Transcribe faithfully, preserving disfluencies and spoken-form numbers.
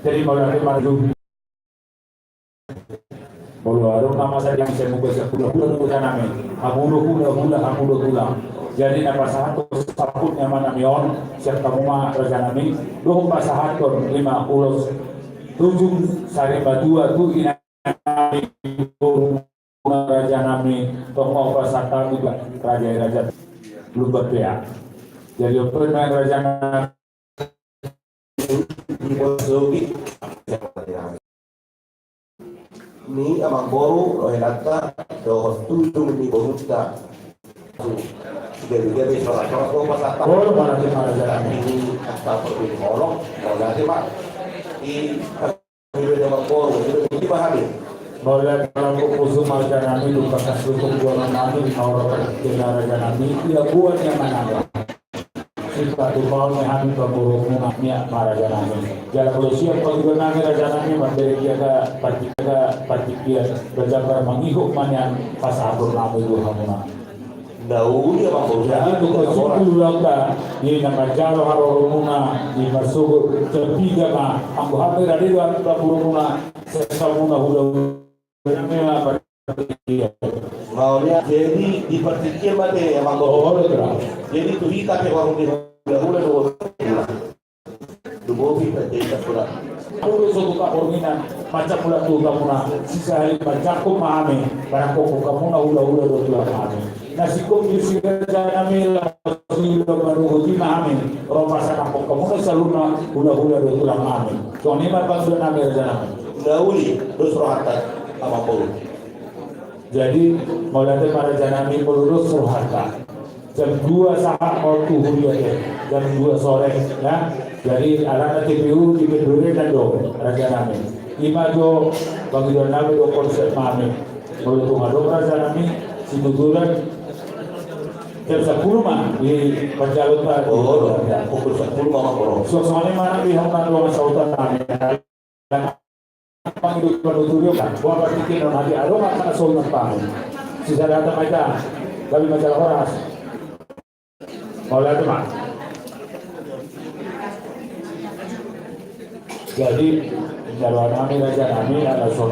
Jadi mauliate ma raja. Molo adong na masa di angsa muka siap hula-hula do raja nami. Hamu do hula-hula, hamu do tulang. Jadi na pasahat saput ni ama nami on, siap hamu ma raja nami. Dohot pasahathon lima ulos tujung sari matua tu ina nami, raja nami, tong ma pasahat hami raja, raja Lumban Pea. Jadi on pe ma raja nami. Ni amangboru, rohanta dohot tujung ni borunta. Sudah juga bisa pasahat. Mauliate ma raja nami. Ini asal perlu diholong, mauliate ma. Di Iba nama koro, iba, iba hami. Mauliate ma raja nami, dung tangkas tutup jualan nami, di naura perkena raja nami, ia buat yang mana. Sipatupaon ni hami pangurungmu nami, ma raja nami. Jala molo siap pangurung nami raja nami, mambere dia ka partik, ka partik dia, berjabar mangihut manian, pasahaton nami tu hamuna. Nauli amang boru. Jadi tu kosipul ulata di na manjalo haroromuna di marsogot cerpiga ma anggo hami rade do anggo pangurungmuna sesamuna hula. Mauliate, jadi di partingkian ma te amang boru. Jadi tu hita pe warung di hula-hula do. Dumobi tanda ita pula. Pulu sotu kaporminan, macam pula tu hamuna, sisahali manjangkon ma hami, barang koko hamuna hula-hula do tulang hami. Na singkop di si raja nami, laos hula manuhuti ma hami, ro pasahat hamuna saluhutna hula-hula do tulang hami. Songon i ma pangula nami raja nami. Nauli, dos rohanta, amang boru. Jadi, mauliate ma raja nami molo dos rohanta. Jam dua sahat ma on tu huria te, jam dua sore, ya. Jadi, alana T P U di Bendungan do, raja nami. Ima do, pangidoan nami do konsep nami. Molo tung adong raja nami, situtulan, jam sapuluh ma, di panjalon tadi. Oh, ya, pukul sapuluh ma, ma, bro. Suasana ma nami, hona ruang sautan nami. Pangido panuturi on, boha partingkian on, hadi adong angka na songon on. Sisada hata ma hita, gabe ma jala horas. Mauliate ma. Jadi, jalo nami raja nami, ala songon